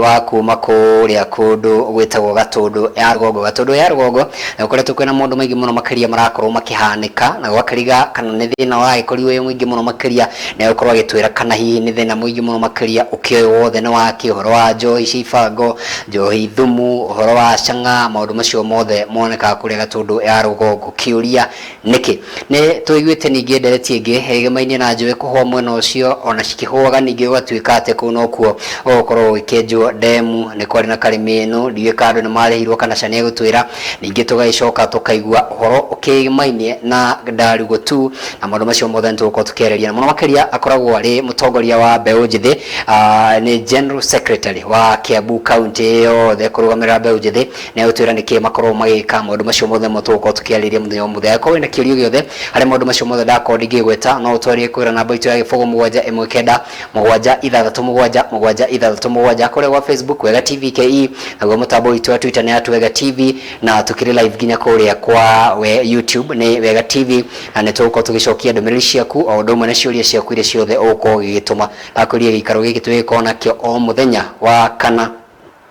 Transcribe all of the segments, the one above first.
Wa kuma kũrĩa kũndũ gwĩtagwo Gatũndũ ya Rũgongo. Gatũndũ ya Rũgongo nĩ gũkoretwo kwĩna maũndũ maingĩ mũno makĩria marakorwo makĩhanĩka, na gwakĩriga kana nĩ thĩna ũragĩkorirwo wĩ mũingĩ mũno makĩria, na egũkorwo agĩtwĩra kana hihi nĩ thĩna mũingĩ mũno makĩria ũkĩoĩ wothe nĩ wakĩ, ũhoro wa njohi cia ibango, njohi thumu, ũhoro wa cang'a, maũndũ macio mothe monekaga kũrĩa Gatũndũ ya Rũgongo. Kĩũria nĩkĩ? Nĩ tũiguĩte ningĩ ndereti ĩngĩ ĩgemaine na njũĩ kũhũa mwena ũcio, ona cikĩhũaga ningĩ gũgatuĩka atĩ kũu nokuo gũgũkorwo gũgĩkĩenjwo ndemu. Nĩ kwarĩ na karĩmĩnũ, ndiũĩ kana andũ nĩ marĩhirwo kana ca, nĩ egũtwĩra. Ningĩ tũgagĩcoka tũkaigua ũhoro ũkĩgemaine na Ndarugũ tu, na maũndũ macio mothe nĩ tũgũkorwo tũkĩarĩria. Na mũno makĩria akoragwo arĩ mũtongoria wa mbeũ njĩthĩ, nĩ General Secretary wa Kiambu County yothe kũrũgamĩrĩra mbeũ njĩthĩ. Nĩ egũtwĩra nĩkĩ makoragwo magĩka maũndũ macio mothe nĩmo tũgũkorwo tũkĩarĩrĩria mũthenya wa ũmũthĩ. Angĩkorwo wĩna kĩũria gĩothe harĩ maũndũ macio mothe ndakorwo ndingĩgweta, no ũtwarĩrie kũgerera namba itũ ya 0 7 19 6 7 7 6 7 kũrĩa gwa Facebook Wega TV KE, naguo mũtambo witũ wa Twitter nĩ @WegaTV, na tũkĩrĩ live nginya kũrĩa kwa we YouTube nĩ Wega TV, na nĩ tũgũkorwo tũgĩcokia ndũmĩrĩri ciaku o ũndũ ũmwe na ciũria ciaku iria ciothe ũgũkorwo ũgĩgĩtũma. Ndakwĩrire gĩikaro gĩkĩ tũgĩkorwo nakĩo o mũthenya wa kana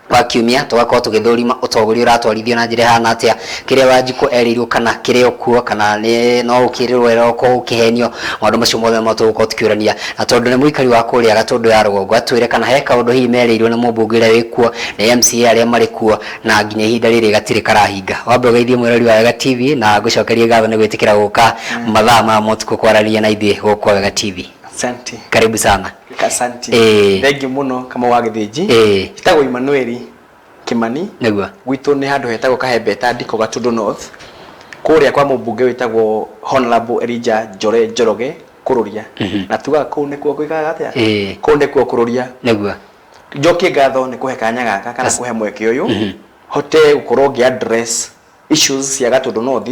wa kiumia, tũgakorwo tũgĩthũrima ũtongoria ũratwarithio na njĩra ĩhana atĩa, kĩrĩa Wanjikũ erĩirwo kana kĩrĩ o kuo, kana nĩ no ũkĩrĩrwo ĩroko ũkĩhenio. Maũndũ macio mothe nĩmo tũgũkorwo tũkĩũrania, na tondũ nĩ mũikari wa kũrĩa Gatũndũ ya Rũgongo, atwĩre kana he kaũndũ hihi merĩirwo nĩ mũmbunge ũrĩa wĩ kuo, nĩ MCA arĩa marĩ kuo, na nginya ihinda rĩrĩ gatirĩ karahinga. Wambe ũgeithie mwĩrori wa Wega TV, na ngũcokerie ngatho nĩ gwĩtĩkĩra gũka mathaa maya ma ũtukũ kwaranĩria na ithuĩ gũkũ Wega TV. Asante. Karibu sana. Asante. Thengiũ mũno, Kamau wa Gĩthĩnji. Njĩtagwo Emmanuel Kimani. Gwitũ nĩ handũ hetagwo Kahembeta Ndiko, Gatundu North. Kũrĩa kwa mũmbunge wĩtagwo Honorable Elijah Njore Njoroge Kũrũria. Na tugaga kũu nĩkuo gwĩkaga atĩa? Kũu nĩkuo Kũrũria. Njokie ngatho nĩ kũhe kanya gaka kana kũhe mweke ũyũ hote gũkorwo ngĩ address issues cia Gatundu North,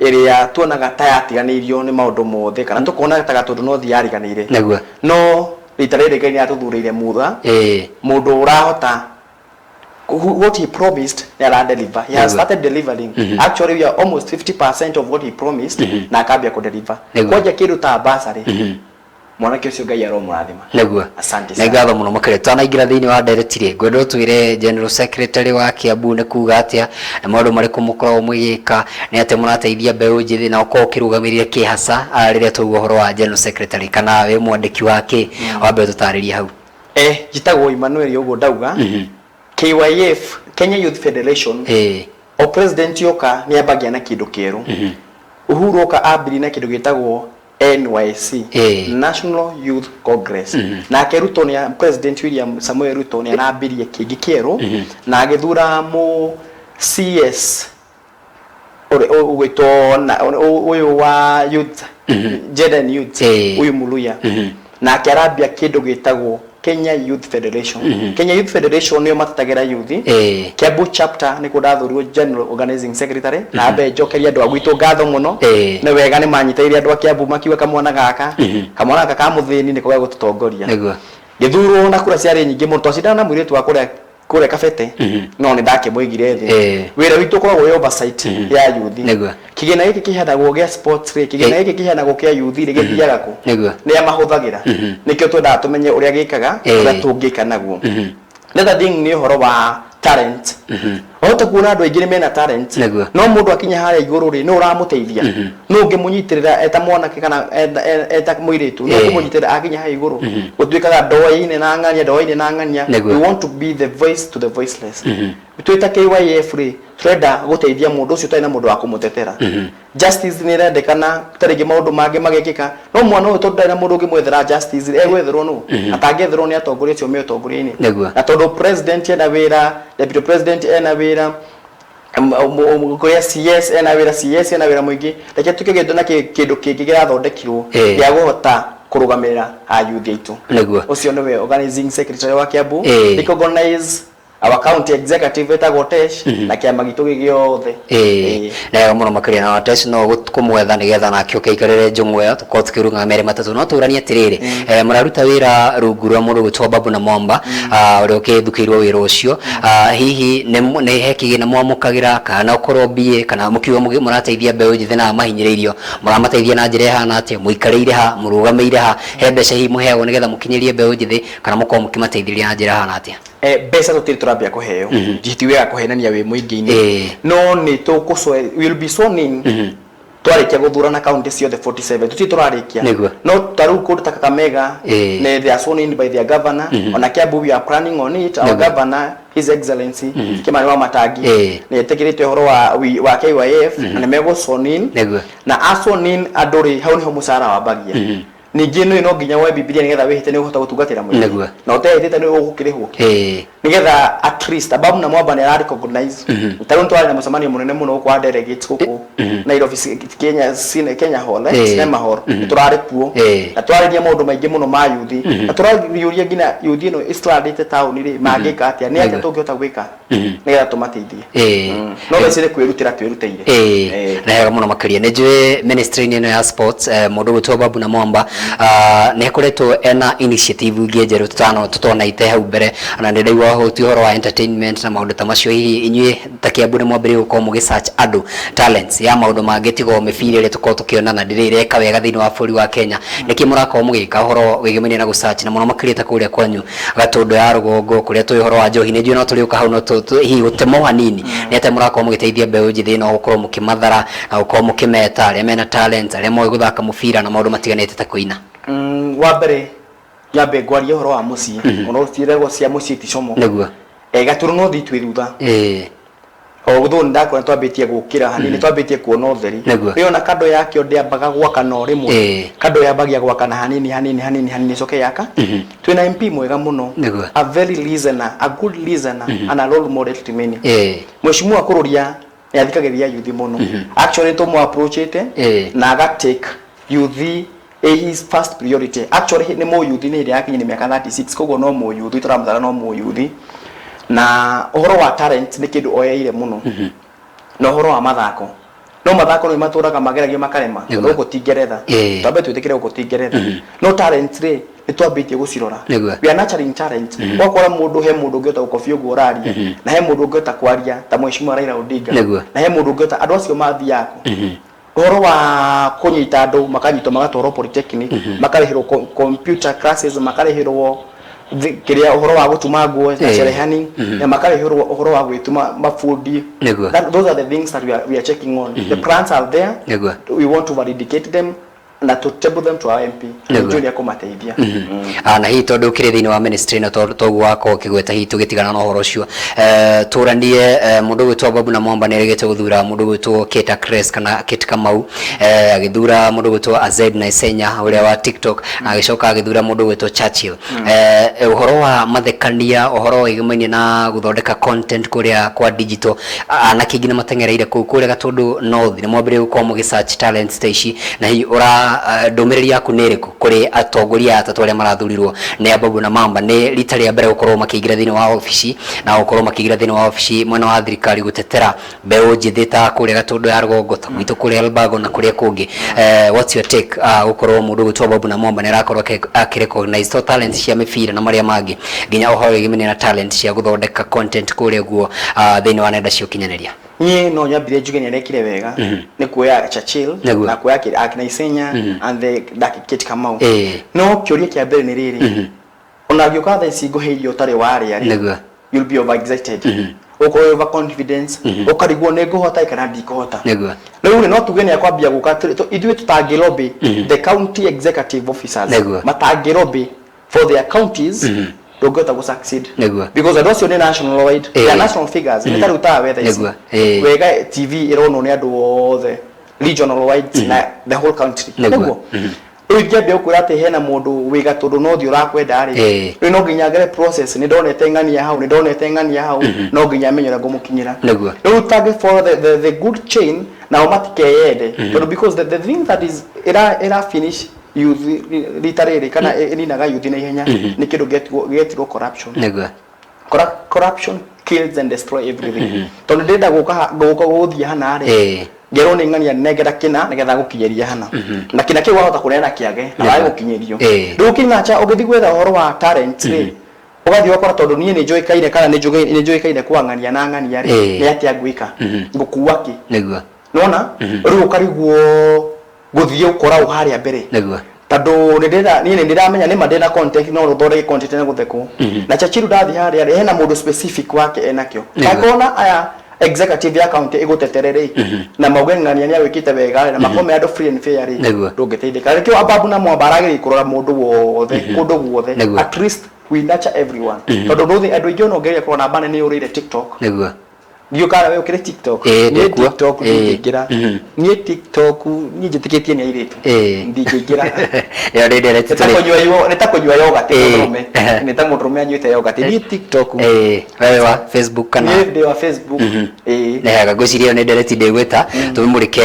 ĩrĩa tuonaga ta yatiganĩirio nĩ maũndũ mothe, kana tũkona ta Gatundu North yariganĩire. No rita rĩrĩ Ngai nĩ atũthurĩire mutha mũndũ ũrahota what he promised nĩ ara deliver. He has started delivering. Actually, we are almost 50% of what he promised, na akambia kũ deliver. Kwanja kĩndũ ta bursary, mwanake ũcio Ngai aromũrathima. Asante Nĩ sana. Ngatho mũno makĩria. Tũtanaingĩra thĩinĩ wa ndereti rĩ, ngwenda ũtwĩre General Secretary wa Kiambu nĩ kuga atĩa, na maũndũ marĩkũ mũkoragwo mũgĩka, nĩ atĩa mũrateithia mbeũ njĩthĩ, na ũkorwo ũkĩrũgamĩrĩire kĩ hasa rĩrĩa twaigua ũhoro wa General Secretary, kana wĩ mwandĩki wa kĩ? Wambe ũtũtarĩrie hau. Njĩtagwo Emmanuel, ũguo ndauga. KYF, Kenya Youth Federation. O president yoka nĩ ambagia na kĩndũ kĩerũ. Uhuru oka ambirie na kĩndũ gĩtagwo NYC, National Youth Congress. Nake Ruto nĩ President William Samoei Ruto nĩ arambirie kĩngĩ kĩerũ na agĩthura mũ CS ũgwĩtwo ũyũ wa youth, gender and youth, ũyũ Muluya, nake arambia kĩndũ gĩtagwo Kenya Youth Federation. Kenya Youth Federation nĩo matetagĩra youth. Kiambu chapter nĩkuo ndathurirwo general organizing secretary, na mbe njokeria andũ a gwitũ ngatho mũno. Nĩ wega nĩ manyitĩrĩire andũ a Kiambu, makiuga kamwana gaka ka mũthĩni nĩko gegũtũtongoria. Ngĩthurwo na kura ciarĩ nyingĩ mũno, twacindana na mũirĩtu wa kũrĩa Kabete, no nĩ ndakĩmũigire thĩ. Wĩra witũ ũkoragwo wĩ oversight ya youth. Kĩgĩna gĩkĩ kĩheanagwo gĩa sports rĩ, kĩgĩna gĩkĩ kĩheanagwo kĩa youth rĩ, gĩthiaga kũ? Nĩa mahũthagĩra? Nĩkĩo twendaga tũmenye ũrĩa gĩkaga, ũrĩa tũngĩka naguo. The other thing nĩ ũhoro wa talent. Wahota kuona andũ aingĩ nĩ mena talent, no mũndũ akinya harĩa igũrũ rĩ, nũ ũramũteithia? Nũ ũngĩmũnyitĩrĩra eta mwanake kana eta mũirĩtu? Nũ ũkũmũnyitĩrĩra akinya harĩa igũrũ? Gũtuĩkaga ndoa-inĩ na ng'ania, ndoa-inĩ na ng'ania. We want to be the voice to the voiceless. Twĩ ta KYF rĩ, tũrenda gũteithia mũndũ ũcio ũtarĩ na mũndũ wa kũmũtetera. Justice nĩ ĩrendekana, ta rĩngĩ maũndũ mangĩ magekĩka, no mwana ũyũ tondũ ndarĩ na mũndũ ũngĩmwethera justice rĩ, egwetherwo nũ atangĩetherwo nĩ atongoria acio me ũtongoria-inĩ? Na tondũ president ena wĩra, deputy president ena wĩra, kũrĩa CS ena wĩra, CS ena wĩra mũingĩ, reke tuke kĩndũ na kĩndũ kĩngĩ kĩrathondekirwo gĩa kũhota kũrũgamĩrĩra ayuthi aitũ. Ũcio nĩwe organizing secretary wa Kiambu. Recognize our county executive ĩtagwo Tesh na kĩama gitũ gĩ gĩothe. Ĩĩ, na wega mũno makĩria. Na Tesh no kũmwetha nĩgetha nake ũke aikarĩre njũng'wa ĩyo, tũkorwo tũkĩrũgama merĩ matatũ. No tũranie atĩrĩrĩ, mũraruta wĩra rungu rwa mũndũ ũgwĩtwo Babu na Mwamba, ũrĩa ũkĩthukĩirwo wĩra ũcio. Hihi nĩ he kĩgĩna mwamũkagĩra, kana no ũkorwo mbia, kana mũkiuga mũrateithia mbeũ njĩthĩ na mahinyĩrĩirio, mũramateithia na njĩra ĩhana atĩa? Mũikarĩire ha? Mũrũgamĩire ha? He mbeca hihi mũheagwo nĩgetha mũkinyĩrie mbeũ njĩthĩ, kana mũkorwo mũkĩmateithĩrĩria na njĩra ĩhana atĩa? Mbeca tũtirĩ tũrambia kũheo, ti wega kũhenania wĩ mũingĩ-inĩ. No nĩ tũkũswe, will be sworn in twarĩkia gũthurana kaunti ciothe 47. Tũtirĩ tũrarĩkia. No ta rĩu kũndũ ta Kakamega, nĩ they are sworn in by their governor. Ona Kiambu, we are planning on it. Our governor, His Excellency Kimani Wamatangi, nĩ etĩkĩrĩte ũhoro wa KYF na nĩ megũ sworn in. Na a sworn in andũ rĩ, hau nĩho mũcara wambagia. Ningĩ nĩ no nginya woe Bibilia nĩgetha wĩhĩte nĩ ũkũhota gũtungatĩra mũingĩ. Na ũtehĩtĩte nĩ ũgũkĩrĩhwo nĩgetha at least Ababu na Mwamba nĩ ara recognize. Ta rĩu nĩtwarĩ na mũcemanio mũnene mũno gũkũ wa delegates gũkũ Nairobi, Kenya, Kenya Hall, Cinema Hall. Nĩtũrarĩ kuo na twarĩria maũndũ maingĩ mũno ma yuthi, na tũrariũria nginya yuthi ĩno ĩstrandĩte taũni rĩ, mangĩka atĩa, nĩ atĩa tũngĩhota gwĩka nĩgetha tũmateithie. No thaa ici nĩ kwĩrutĩra twĩrutĩire. Na hega mũno makĩria. Nĩ njũĩ ministry-inĩ ĩno ya sports, mũndũ gwĩtwo Babu na Mwamba, nĩ akoretwo ena initiative ingĩ njerũ tũtano tũtonaite hau mbere, na nĩ ndaigua huti ũhoro wa entertainment na maũndũ ta macio. Hihi inyuĩ ta Kiambu nĩ mwambĩrĩirie gũkorwo mũgĩ search andũ talents ya maũndũ mangĩ tiga o mĩbira ĩrĩa tũkorwo tũkĩona na ndĩrĩ ĩreka wega thĩinĩ wa bũrũri wa Kenya? Nĩkĩ mũrakorwo mũgĩka ũhoro wĩgĩmainie na gũ-search, na mũno makĩria ta kũrĩa kwanyu Gatũndũ ya rũgongo, kũrĩa tũĩ ũhoro wa njohi? Nĩ njũĩ no tũrĩũka hau, no hihi gũtema o hanini, nĩ atĩa mũrakorwo mũgĩteithia mbeũ njĩthĩ ĩno gũkorwo mũkĩmathara na gũkorwo mũkĩmeta arĩa mena talent, arĩa moĩ gũthaka mũbira na maũndũ matiganĩte ta kũina? Wa mbere nyambe ngwarie ũhoro wa mũciĩ, ona ciĩragwo cia mũciĩ ti como. Gatũrũ no thiĩ twĩ thutha. O though nĩndakora twambĩtie gũkĩra hanini, twambĩtie kuona ũtheri. Rĩu ona kando yakĩo ndĩambaga gwakana o rĩmwe. Kando yambagia gwakana hanini hanini hanini hanini, ĩcoke yaka. Twĩna MP mwega mũno, a very listener, a good listener and a role model to many. Mheshimiwa Kururia nĩ athikagĩrĩria yuthi mũno. Actually tũmũ approachĩte na aga take yuthi ĩ his first priority. Actually nĩ mũyuthi, nĩ hĩndĩ yakinyia nĩ mĩaka 36, koguo no mũyuthi tũramũtara, no mũyuthi, na ũhoro wa talent nĩ kĩndũ oyeire mũno, na ũhoro wa mathako, no mathako nĩ matũraga mageragio makarema, tondũ gũkũ ti Ngeretha. Twambe twĩtĩkĩre gũkũ ti Ngeretha, no talent rĩ, nĩ twambĩtie gũcirora. We are nurturing talent. Wakora mũndũ, he mũndũ ũngĩhota gũkobia ũguo ũraria, na he mũndũ ũngĩhota kwaria ta Mheshimiwa Raila Odinga, na he mũndũ ũngĩhota, andũ acio mathiaga kũ? Ũhoro wa kũnyita andũ, makanyitwo magatwarwo polytechnic, makarĩhĩrwo computer classes, makarĩhĩrwo kĩrĩa, ũhoro wa gũtuma nguo na cherehani, na makarĩhĩrwo ũhoro wa gwĩtuma mabundi. Those are the things that we are checking on. The plans are there. We want to validate them na to table them to our MP. Nĩguo nĩ akũmateithia. Na hihi tondũ ũkĩrĩ thĩinĩ wa ministry ĩno, toguo wakorwo ũkĩgweta, hihi tũgĩtigana na ũhoro ũcio, tũranie mũndũ ũgwĩtwo Babu na Mwamba nĩ arĩgĩte gũthura mũndũ ũgwĩtwo Kate Cres kana Kate Kamau, agĩthura mũndũ ũgwĩtwo Azed Naisenya ũrĩa wa TikTok, na agĩcoka agĩthura mũndũ ũgwĩtwo Churchill. Ũhoro wa mathekania, ũhoro wĩgĩmainie na gũthondeka content kũrĩa kwa digital, anake aingĩ nĩ mateng'ereire kũu kũrĩa Gatũndũ North. Nĩ mwambĩrĩrie gũkorwo mũgĩ search talents ta ici, na hihi ũra ndũmĩrĩri yaku nĩ ĩrĩkũ kũrĩ atongoria aya atatũ arĩa marathurirwo nĩ Ababu na Mamba, nĩ rita rĩa mbere gũkorwo makĩingĩra thĩinĩ wa obici, na gũkorwo makĩingĩra thĩinĩ wa obici mwena wa thirikari gũtetera mbeũ njĩthĩ ta kũrĩa Gatũndũ ya rũgongo, ta gwitũ kũrĩa Elbago na kũrĩa kũngĩ? What's your take, gũkorwo mũndũ ũgwĩtwo Babu na Mwamba nĩ arakorwo akĩ-recognize to talent cia mĩbira na marĩa mangĩ, nginya ũhoro wĩgĩmainie na talent cia gũthondeka content kũrĩa guo thĩinĩ wa nenda cia ũkinyanĩria? Niĩ no nyambire njuge nĩ arekire wega nĩ kuoya Churchill na kuoya akina Isenya and the Kate Kamau. No kĩũria kĩa mbere nĩ rĩrĩ, ona angĩũka thaa ici ngũhe irio ũtarĩ warĩa rĩ, you'll be overexcited, ũkorwo over confidence, ũkarigwo nĩ ngũhota kana ndikũhota. Rĩu rĩ, no tuge nĩ akwambia gũka ithuĩ tũtangĩ lobby, the county executive officers matangĩ lobby for their counties, ndũngĩhota gũ succeed. Because andũ acio nĩ national wide, they are national figures. Nĩ ta rĩu tawe thaa ici, Wega TV ĩronwo nĩ andũ othe regional wide na the whole country. Nĩguo rĩu ingĩambia gũkwĩra atĩ hena mũndũ wĩ Gatũndũ no thiĩ ũrakwenda rĩ, rĩu no nginya ngere process, nĩ ndonete ng'ania hau, nĩ ndonete ng'ania hau, no nginya menye ũrĩa ngũmũkinyĩra. Rĩu tangĩ follow the good chain, nao matikeyende, tondũ because the thing that is ĩra finish youth rita rĩrĩ kana ĩninaga youth na ihenya nĩ kĩndũ gĩetirwo corruption. Corruption kills and destroy everything, tondũ ndĩrenda gũka gũthiĩ hana rĩ, ngerwo nĩ ng'ania nengera kĩna nĩgetha gũkinyĩria hana, na kĩna kĩu wahota kũneana kĩage na wage gũkinyĩrio. Rĩu ũkĩnacha ũgĩthiĩ gwetha ũhoro wa talent rĩ, ũgathiĩ ũgakora tondũ niĩ nĩ njũĩkaine kana nĩ njũĩkaine kwa ng'ania na ng'ania rĩ, nĩ atĩa ngwĩka, ngũkua kĩ? Nona rĩu ũkarigwo gũthiĩ ũkora ũ harĩa mbere. Tondũ nĩ niĩ nĩ ndĩramenya nĩ ma ndĩna content, no ũthondeke content na gũthekwo. Na Chachiru ndathiĩ harĩa rĩ, hena mũndũ specific wake enakĩo. Angĩkorwo na aya executive ya county ĩgũtetere rĩ, na mauge ng'ania nĩ agwĩkĩte wega rĩ, na makorwo me andũ free and fair rĩ, ndũngĩteithĩka. Nĩkĩo Ababu na Mwamba aragĩrĩire kũrora mũndũ wothe kũndũ guothe. At least we nurture everyone, tondũ ndũthi andũ aingĩ ona ũngĩgeria kũrora namba nene yũrĩire TikTok. Ndiũ kana we ũkĩrĩ TikTok? Ĩĩ, Niĩ ndĩkuo. TikTok ndingĩingĩra. Niĩ TikTok niĩ njĩtĩkĩtie nĩ airĩtu. Ndingĩingĩra. Ĩyo nĩ ndereti Nĩ ta tũrĩ. nĩ ta kũnyua yogurt. Mũndũrũme. Nĩ ta mũndũrũme anyuĩte yogurt. Niĩ TikTok. Wewe wa Facebook kana? Niĩ ndĩ wa Facebook. Ĩĩ. Nĩ hega, ngwĩciria ĩyo nĩ ndereti ndĩgwĩta tũmĩmũrĩke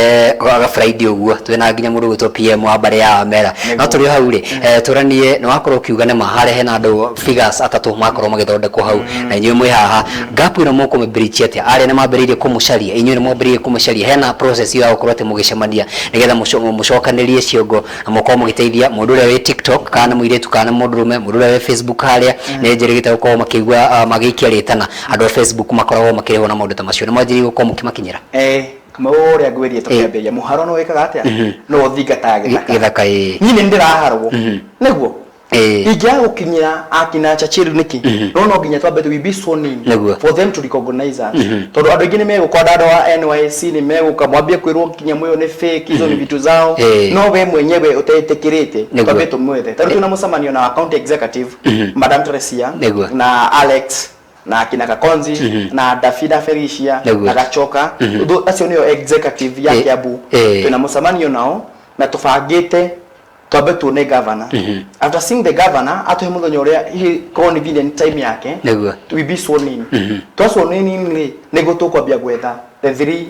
ga Friday ũguo twĩna nginya mũndũ ũgwĩtwo PM wa mbarĩ ya Wamera. No tũrĩ o hau rĩ, tũranie nĩ wakorwo ũkiuga nĩ ma harĩa hena andũ figures atatũ makorwo magĩthondekwo hau na inyuĩ mwĩ haha, gap ĩno mũkũmĩ bridge atĩa? Arĩa nĩ mambĩrĩirie kũmũcaria, inyuĩ nĩ mwambĩrĩirie kũmũcaria, hena process ĩyo ya gũkorwo atĩ mũgĩcemania nĩgetha mũcokanĩrie ciongo na mũkorwo mũgĩteithia mũndũ ũrĩa wĩ TikTok, kana nĩ mũirĩtu kana nĩ mũndũrũme, mũndũ ũrĩa wĩ Facebook harĩa nĩ njĩrĩgĩte gũkorwo makĩigua magĩikia rĩtana. Andũ a Facebook makoragwo makĩrĩhwo na maũndũ ta macio, nĩ mwanjĩrĩirie gũkorwo mũkĩmakinyĩra? Eh, kama ũrĩa ngwĩrire tũkĩambĩrĩria, mũharo no wĩkaga atĩa? No ũthingataga gĩthaka. Gĩthaka, ĩĩ. Niĩ nĩ ndĩraharwo nĩguo ingĩaga gũkinyĩra akina Churchill nĩkĩ, no nginya twambe we be sworn in for them to recognize us, tondũ andũ aingĩ nĩ megũka, andũ a NYC nĩ megũka mwambie kwĩrwo nginya mũyo nĩ fake, hizo ni vitu zao, no we mwenyewe ũtetĩkĩrĩte. Twambe tũmwethe. Tarĩu twĩna mũcemanio na county executive Madam Teresia na Alex na akina Kakonzi na Davida Felicia na Gachoka. Acio nĩo executive ya Kiambu. Twĩna mũcemanio nao na tũbangĩte twambe tuone governor. After seeing the governor, atũhe mũthenya ũrĩa he convenient time yake, we be sworn in. Twa sworn in rĩ, nĩguo tũkwambia gwetha the three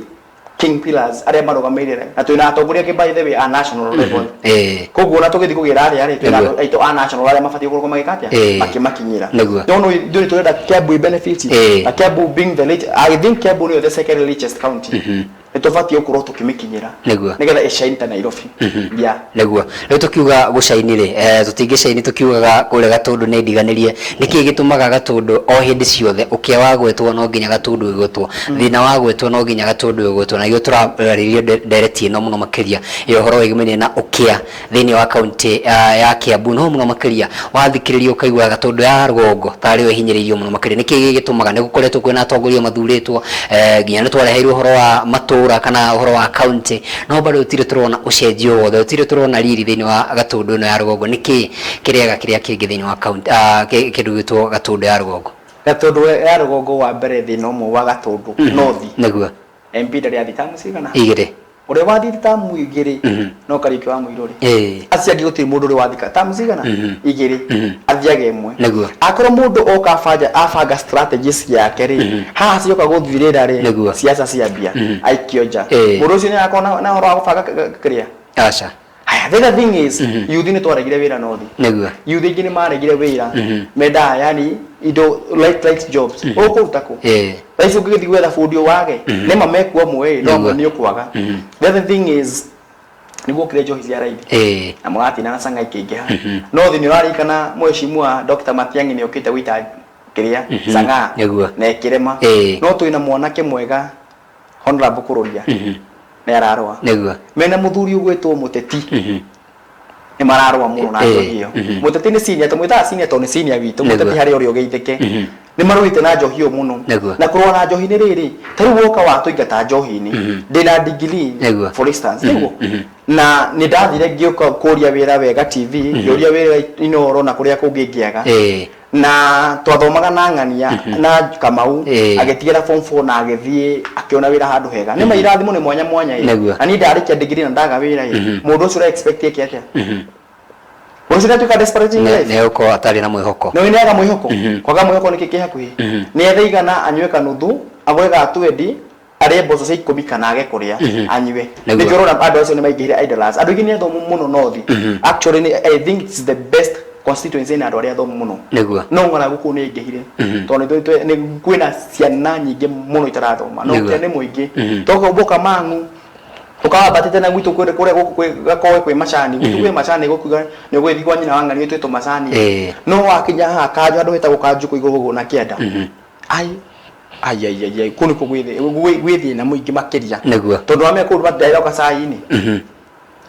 king pillars arĩa marũgamĩrĩre, na twĩna atongoria angĩ, by the way, a national level. Koguo ona tũgĩthiĩ kũgĩra arĩa rĩ, twĩna andũ aitũ a national arĩa mabatiĩ gũkorwo magĩka atĩa? Makĩmakinyĩra. No ithuĩ tũrenda Kiambu benefit, na Kiambu being the rich, I think Kiambu nĩyo the second richest county, nĩ tũbatiĩ gũkorwo tũkĩmĩkinyĩra nĩgetha ĩshine ta Nairobi, yeah. Nĩguo rĩu tũkiuga gũcaini rĩ, tũtingĩcaini tũkiugaga kũrĩa Gatũndũ nĩ ndiganĩrie. Nĩkĩ gĩtũmaga Gatũndũ o hĩndĩ ciothe ũkĩa wa gwetwo no nginya Gatũndũ ĩgwetwo, thĩna wa gwetwo no nginya Gatũndũ ĩgwetwo? Na nĩguo tũrarĩrĩria ndereti ĩno mũno makĩria ya ũhoro wĩgĩmainie na ũkĩa thĩinĩ wa kaunti ya Kiambu, no mũno makĩria wathikĩrĩria ũkaigua Gatũndũ ya rũgongo tarĩ yo ĩhinyĩrĩirio mũno makĩria. Nĩkĩ gĩgĩtũmaga? Nĩ gũkoretwo kwĩna atongoria mathurĩtwo, nginya nĩ twareheirwo ũhoro wa matũra kana ũhoro wa kaunti, no bado gũtirĩ tũrona ũcenjio wothe, gũtirĩ tũrona riri thĩinĩ wa Gatũndũ ĩno ya rũgongo. Nĩkĩ kĩrĩaga kĩrĩa kĩngĩ thĩinĩ wa kaunti, kĩndũ gĩtwo Gatũndũ ya rũgongo? Gatũndũ ya rũgongo, wa mbere, thĩna ũmwe wa Gatũndũ North, MP ndarĩ athiĩ tamu cigana? 2. Ũrĩa wathiĩ tamu 2 no Kariũki wa Mũirũrĩ. Acio angĩ gũtirĩ mũndũ ũrĩ wathika tamu cigana? 2. Athiaga 1. Akorwo mũndũ oka abanga strategies yake rĩ, haha cioka gũthirĩra rĩ, siasa ciambia aikio nja. Mũndũ ũcio nĩ arakorwo na ũhoro wa gũbanga kĩrĩa? Aca. Haya, the other thing is, youth nĩ twaregire wĩra North. Youth aingĩ nĩ maregire wĩra, mendaga yani indo light light jobs. Ũkũruta kũ? Thaa ici ũngĩgĩthiĩ gwetha bundi wage, nĩma mekuo amwe ĩ, no amwe nĩ ũkwaga. The other thing is, nĩguo kĩrĩa njohi cia raithi na mũratina na canga ikĩingĩha no thĩ. Nĩ ũraririkana mheshimiwa Dr. Matiang'i nĩ okĩte gũita kĩrĩa cang'aa na ĩkĩrema. No twĩna mwanake mwega, Honorable Kururia, nĩ ararũa mena mũthuri ũgwĩtwo Mũteti, nĩ mararũa mũno na njohi ĩyo. Mũteti nĩ senior, tũmwĩtaga senior tondũ nĩ senior witũ. Mũteti harĩa ũrĩ ũgeithĩke, nĩ marũĩte na njohi ĩyo mũno. Na kũrũa na njohi nĩ rĩrĩ, ta rĩu woka watũingata njohi-inĩ, ndĩna degree, for instance, nĩguo na nĩ ndathire ngĩũka kũria wĩra Wega TV, ngĩũria wĩra Inooro na kũrĩa kũngĩ ngĩaga, na twathomaga na ng'ania na Kamau, agĩtigĩra form 4 na agĩthiĩ akĩona wĩra handũ hega. Nĩ mairathimo nĩ mwanya mwanya ĩ. Na niĩ ndarĩkia degree na ndaga wĩra ĩ, mũndũ ũcio ũra expect eke atĩa? Mũndũ ũcio nĩatuĩka desperate in life. Nĩ gũkorwo atarĩ na mwĩhoko. Na nĩ aga mwĩhoko. Kwaga mwĩhoko nĩkĩ kĩ hakuhĩ? Nĩ ethe igana, anyue kanuthu, agũre ga twendi, arĩe mboco cia 10 kana age kũrĩa, anyue. Nĩkĩo ũrona andũ acio nĩ maingĩhire idlers. Andũ aingĩ nĩ athomu mũno North. Actually I think it's the best constituency ĩna andũ arĩa athomu mũno. No ng'aragu kũu nĩ ĩingĩhire tondũ nĩ kwĩna ciana nyingĩ mũno itarathoma, no ũkĩa nĩ mũingĩ. Toka ũboka mang'u ũkawambatĩte na gwitũ kũrĩa kũrĩa gũkũ kwĩ gakoe kwĩ macani, gwitũ kwĩ macani, gũkiuga nĩ ũgũgĩthiĩ kwa nyina wa ng'ani wĩtwĩtwo macani. No wakinya haha kanjũ, handũ hetagwo kanjũ kũ igũrũ ũguo na kĩanda, ai ai ai ai ai, kũu nĩkuo gwĩ thĩna mũingĩ makĩria, tondũ wamenya kũu matirairoka cai-inĩ.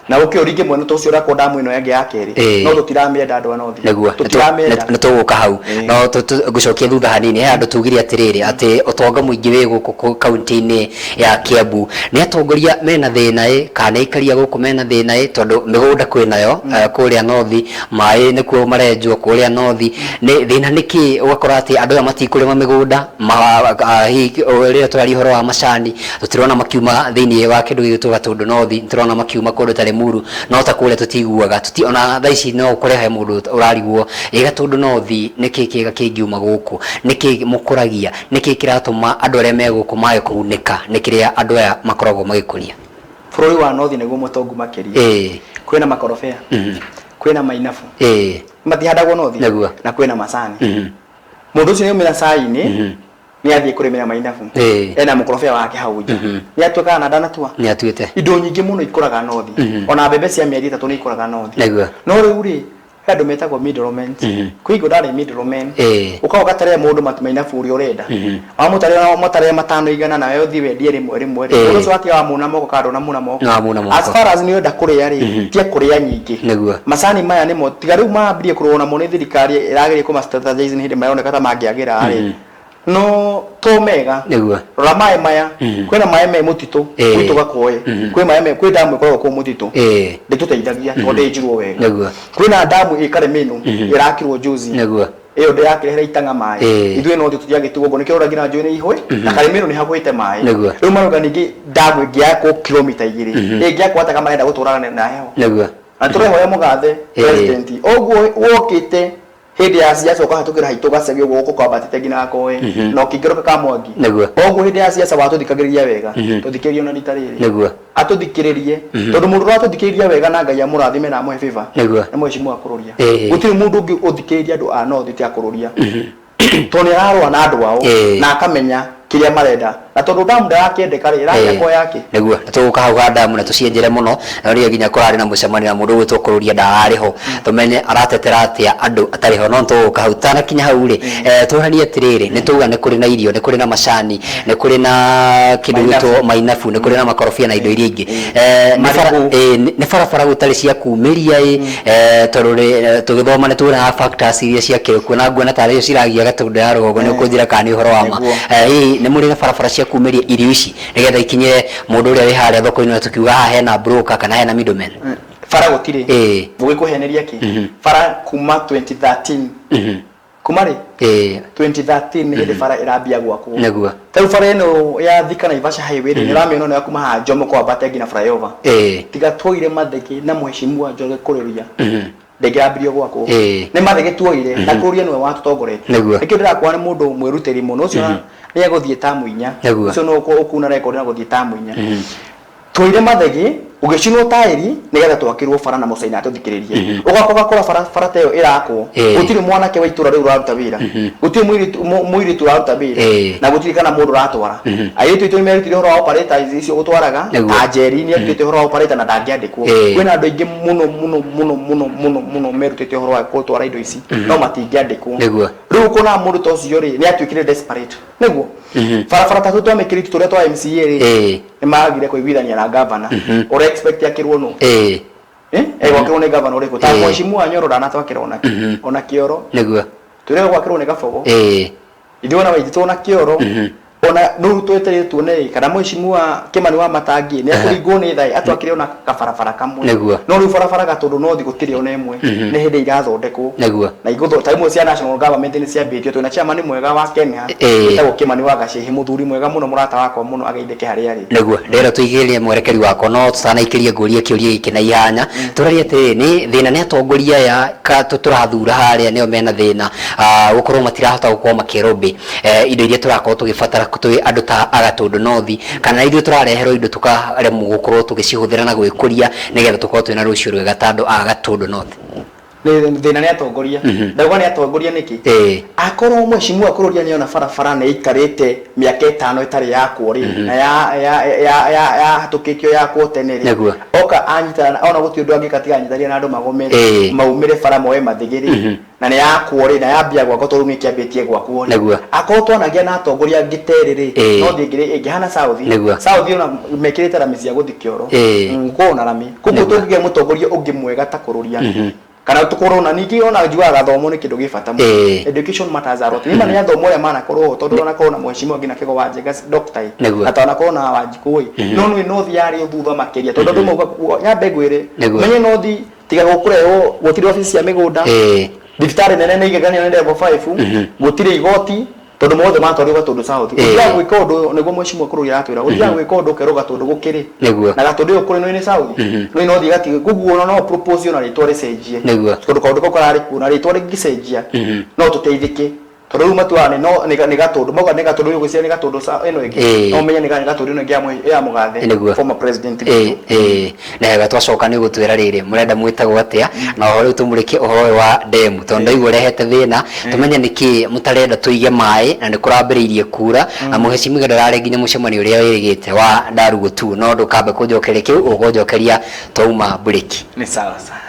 Na ũkĩ ũringe mwena ta ũcio ũrakwo ndamu ĩno ĩngĩ ya kerĩ. No tũtiramĩenda andũ a North. Nĩguo. Tũtiramĩenda. Nĩ tũgũka hau. No ngũcokia thutha hanini, he handũ tugire atĩrĩrĩ, atĩ ũtonga mũingĩ wĩ gũkũ kaunti-inĩ ya Kiambu. Nĩ atongoria mena thĩna ĩ, kana nĩ aikari a gũkũ mena thĩna ĩ, tondũ mĩgũnda kwĩnayo kũrĩa North, maĩ nĩkuo marenjwo kũrĩa North. Nĩ thĩna nĩ kĩ ũgakora atĩ andũ aya matikũrĩma mĩgũnda, hihi rĩrĩa tũraria ũhoro wa macani, tũtirona makiuma thĩinĩ wa kĩndũ gĩgwĩtwo Gatũndũ North, nĩtũrona makiuma kũndũ ta Limuru, no ta kũrĩa tũtiguaga, ona thaa ici no ũkore he mũndũ ũrarigwo ĩ Gatũndũ North nĩkĩ kĩega kĩngiuma gũkũ, nĩkĩ mũkũragia, nĩkĩ kĩratũma andũ arĩa me gũkũ mage kũgunĩka nĩ kĩrĩa andũ aya makoragwo magĩkũria? Bũrũri wa North nĩguo mũtongu makĩria. Kwĩna makorobia, kwĩna mainabu, matihandagwo North, na kwĩna macani. Mũndũ ũcio nĩaumĩra cai-inĩ, nĩ athiĩ kũrĩmĩra mainabu. Ena mũkorobia wake hau nja. Nĩ atua kana ndanatua? Nĩ atuĩte. Indo nyingĩ mũno ikũraga North. Ona mbembe cia mĩeri 3 nĩ ikũraga North. No rĩu rĩ, he andũ metagwo middlemen. Kwĩ hingo ndarĩ middleman. Ũkaga ũgatarĩra mũndũ mainabu ũrĩa ũrenda. Wamũtarĩra wamũtarĩra matano igana nawe ũthiĩ wendie rĩmwe rĩmwe rĩ. Mũndũ ũcio watiga wamuna moko kana ndũnamuna moko. Nĩwamuna moko. As far as nĩ ũrenda kũrĩa rĩ, tiga kũrĩa nyingĩ. Macani maya nĩmo tiga rĩu mambirie kũrũo namo nĩ thirikari ĩrageria kũma strategize nĩ hĩndĩ maroneka ta mangĩagĩra rĩ. No to mega. Rora maĩ maya. Kwĩna maĩ me mũtitũ, gwitũ Gakoe. Kwĩ maĩ me, kwĩ ndamu ĩkoragwo kũu mũtitũ. Ndĩtũteithagia tondũ ndĩnjirwo wega. Kwĩna ndamu ĩ Karemĩnũ ĩrakirwo juzi. Ĩyo ndĩrakĩrehera itang'a maĩ. Ithuĩ no tũtiagĩtigwo ũguo nĩkĩo ũrona nginya njũĩ nĩ ihũĩ na Karemĩnũ nĩ hagwĩte maĩ. Rĩu marauga ningĩ ndamu ĩngĩakwo kilomita 2 ĩngĩakwo atĩa marenda gũtũraga na heho. Na tũrehoya mũgathe president ũguo wokĩte hĩndĩ ya siasa ũkahatũkĩra haitũ gacagi ũguo gũkũ kwambatĩte nginya Gakoe na ũkĩingĩra Kamwangi. Ũguo hĩndĩ ya siasa watũthikagĩrĩria wega, tũthikĩrĩrie ona rita rĩrĩ. Atũthikĩrĩrie tondũ mũndũ ũratũthikĩrĩria wega na Ngai amũrathime na amũhe favor nĩ mheshimiwa Kururia. Gũtirĩ mũndũ ũngĩ ũthikĩrĩria andũ a North tiga Kururia. Tondũ nĩ ararũa na andũ ao na akamenya kĩrĩa marenda. Na tondũ damu ndarakĩendeka rĩ, ĩrakĩakwo yake. Nĩguo, nĩ tũgũka hau ha damu na tũcienjere mũno, na nĩyo nginya kũrarĩ na mũcemanio na mũndũ ũgwĩtwo Kũrũria ndararĩ ho, tũmenye aratetera atĩa andũ atarĩ ho, no nĩ tũgũka hau. Tũtanakinya hau rĩ, tũranie atĩrĩrĩ, nĩ twauga nĩ kũrĩ na irio, nĩ kũrĩ na macani, nĩ kũrĩ na kĩndũ gĩgwĩtwo mainabu, nĩ kũrĩ na makorobia na indo iria ingĩ. Nĩ barabara gũtarĩ cia kumĩria ĩ, tondũ tũgĩthoma nĩ tuonaga factors iria ciakĩrĩ kuo na nguona tarĩ cio ciragia Gatũndũ ya rũgongo, nĩ ũkũnjĩra kana nĩ ũhoro wa ma. Hihi nĩ mũrĩ na barabara cia kumĩria irio ici nĩgetha ikinyĩre mũndũ ũrĩa wĩ harĩa thoko-inĩ na tũkiuga haha hena broker kana hena middleman? Bara gũtirĩ. Ngũgĩkũheneria kĩ? Bara kuma 2013. Kuma rĩ? 2013 nĩ hĩndĩ bara ĩrambia gwakwo. Ta rĩu bara ĩno ya Thika Naivasha highway rĩ, nĩ ũramĩona ĩno ya kuma haha Jomo kwambata nginya flyover. Tiga tuoire mathĩgĩ na mheshimiwa Njoroge Kũrĩria, ndĩngĩrambirio gwakwo. Nĩ mathĩgĩ tuoire na Kũrĩria nĩwe watũtongoretie. Nĩkĩo ndĩrakwĩra nĩ mũndũ mwĩrutĩri mũno. Ũcio nĩ egũthiĩ tamu inya. Ũcio nĩ ũkuna record na gũthiĩ tamu inya. Twaire mathegi ũgĩcinwo taĩri nĩgetha twakĩrwo bara na mũcaina atũthikĩrĩrie. Ũgoka ũgakora bara bara ta ĩyo ĩrakwo gũtirĩ mwanake wa itũra rĩu ũraruta wĩra, gũtirĩ mũirĩtu ũraruta wĩra na gũtirĩ kana mũndũ ũratwara. Airĩtu aitũ nĩmerutire ũhoro wa operators icio gũtwaraga ta Njeri nĩerutĩte ũhoro wa operator na ndangĩandĩkwo. Kwĩna andũ aingĩ mũno mũno mũno mũno mũno mũno merutĩte ũhoro wa gũtwara indo ici no matingĩandĩkwo. Rĩu ũkonaga mũndũ ta ũcio rĩ nĩatuĩkire desperate. Nĩguo? Barabara ta tũu twa mĩkĩrĩti tũrĩa twa MCA rĩ nĩ magire kũiguithania na gavana. Ũra expect akĩrwo nũ? Egwakĩrwo nĩ gavana ũrĩkũ? Ta mheshimiwa Nyoro ndanatwakĩra ona ona kĩoro. Twĩrĩga gwakĩrwo nĩ Gabogo. Ithuĩ ona waititũ ona kĩoro. Ona nũru twetereire tuone ĩ kana mheshimiwa Kimani wa Matangi nĩ ekũringwo nĩ tha ĩ atwakĩre ona kabarabara kamwe. No rĩu barabara Gatũndũ North gũtirĩ ona ĩmwe. Nĩ hĩndĩ irathondekwo. Na igũthondekwo ta imwe cia national government nĩ ciambĩtio. Twĩna chairman mwega wa Kenya wĩtagwo Kimani wa Gacĩhĩ, mũthuri mwega mũno, mũrata wakwa mũno, ageithĩke harĩa arĩ. Nĩguo, ndĩrenda tũigĩrĩre mwerekeri wakwa no tũtanaikĩrie ngũrie kĩũria gĩkĩ na ihanya. Tũraria atĩrĩrĩ, nĩ thĩna nĩ atongoria aya tũrathura harĩa nĩo mena thĩna gũkorwo matirahota gũkorwo makĩrobĩ indo iria tũrakorwo tũgĩbatara twĩ andũ ta a Gatũndũ North, kana ithuĩ tũrareherwo indo tũkaremwo gũkorwo tũgĩcihũthĩra na gwĩkũria nĩgetha tũkorwo twĩna rũciũ rwega ta andũ a Gatũndũ North. Nĩ thĩna nĩ atongoria. Ndauga nĩ atongoria nĩkĩ? Akorwo mheshimiwa Kururia nĩona barabara nĩ ĩikarĩte mĩaka ĩtano ĩtarĩ yakwo rĩ, na ya ya ya ya yahatũkĩtio yakwo tene rĩ, oka anyita ona gũtirĩ ũndũ angĩka tiga anyitanĩre na andũ magome rĩ, maumĩre bara moe mathĩgĩ rĩ, na nĩ yakwo rĩ, na yambia gwakwo tondũ rĩu nĩ ĩkĩambĩtie gwakwo rĩ, akorwo twanagĩa na atongoria angĩ ta erĩ rĩ, no thĩ ĩngĩ ĩngĩhana South. South ona mekĩrĩte rami cia gũthiĩ kĩoro. Gũkorwo na rami. Koguo tũngĩgĩa mũtongoria ũngĩ mwega ta Kururia, kana tũkorwo na ningĩ ona njugaga gathomo nĩ kĩndũ gĩ bata mũno. Education matters a lot. Nĩ ma nĩ athomo arĩa manakorwo ho tondũ wanakorwo na mheshimiwa nginya Kĩgo wa Njenga doctor ĩ, na twanakorwo na Wanjikũ ĩ, no nĩ North yarĩ o thutha makĩria tondũ andũ mauga nyambe ngwĩre, menye North tiga gũkũrehwo gũtirĩ obici cia mĩgũnda, thibitarĩ nene nĩ igeganio nĩ level 5, gũtirĩ igoti tondũ mothe matwarirwo Gatũndũ South. Ũthiaga gwĩka ũndũ nĩguo mheshimiwa Kururia aratwĩra, ũthiaga gwĩka ũndũ ũkerwo Gatũndũ gũkĩrĩ. Na Gatũndũ ĩyo kũrĩ no nĩ South, no no thiĩ gati koguo ona no propose ona rĩtwa rĩcenjie. Tondũ kaũndũ kau kararĩ kuo na rĩtwa rĩngĩcenjia no tũteithĩke. Tondũ rĩu matuaga nĩ no nĩ nĩ Gatũndũ, mauga nĩ Gatũndũ ũgwĩciria nĩ Gatũndũ ĩno ĩngĩ. No ũmenye nĩ Gatũndũ ĩno ĩngĩ ya Mũgathe, former president witũ. Na wega twacoka nĩ ũgũtwĩra rĩrĩ mũrenda mwĩtagwo atĩa, na oho rĩu tũmũrĩkie ũhoro ũyũ wa ndemu tondũ ndaigua ũrehete thĩna, tũmenye nĩkĩ mũtarenda tũige maĩ na nĩ kũrambĩrĩirie kura, na mũhecimiwa ndararĩ nginya mũcemanio ũrĩa wĩrĩgĩte wa Ndarugu tu, no ndũkambe kũnjokeria kĩu ũkũnjokeria twauma mburĩki. Nĩ sawa sawa.